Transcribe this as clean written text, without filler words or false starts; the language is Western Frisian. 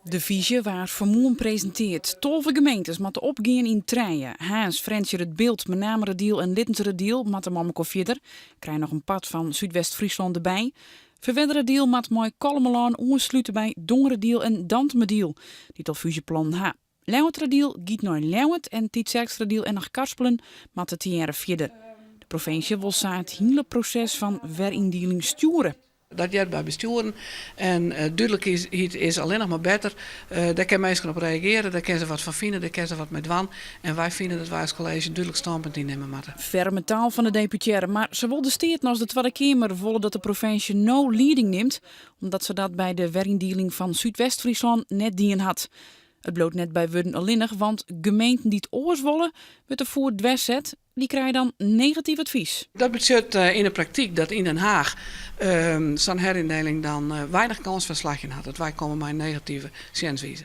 De fyzje waard fanmoarn presintearre. 12 gemeentes moatte opgean yn trije. Harns, Frjentsjer, It Bilt, Menameradiel en Littenseradiel moatte mei mekoar fierder. Krije noch in part fan Súdwest-Fryslân derby. Ferwerderadiel moat mei Kollumerlân oanslute by Dongeradiel en Dantumadiel, dy't al fúzjeplannen ha. Ljouwerteradiel giet nei Ljouwert en Tytsjerksteradiel en Achtkarspelen moatte tegearre fierder. De provinsje wol sa it hiele proses fan weryndieling stjoere. Dat heart by bestjoeren en dúdlikheid is allinnich mar better. Dêr kinne minsken op reagearje, dêr kinne se wat fan fine, dêr kinne se wat mei dwaan. En wy fine dat wy as kolleezje in dúdlik stânpunt ynnimme moatte. Ferme taal fan de deputearre, mar sawol de Steaten as de Twadde Keamer wolle dat de provinsje no lieding nimt, omdat se dat by de weryndieling fan Súdwest-Fryslân net dien hat. It bliuwt net by wurden allinnich, want gemeenten dy't oars wolle, wurdt de foet dwers set. Dy krije dan negatyf advys. Dat betsjut yn 'e praktyk dat yn Den Haach sa'n herindeling dan weinich kâns fan slagjen hat. Dat wy komme mei in negative sjenswize.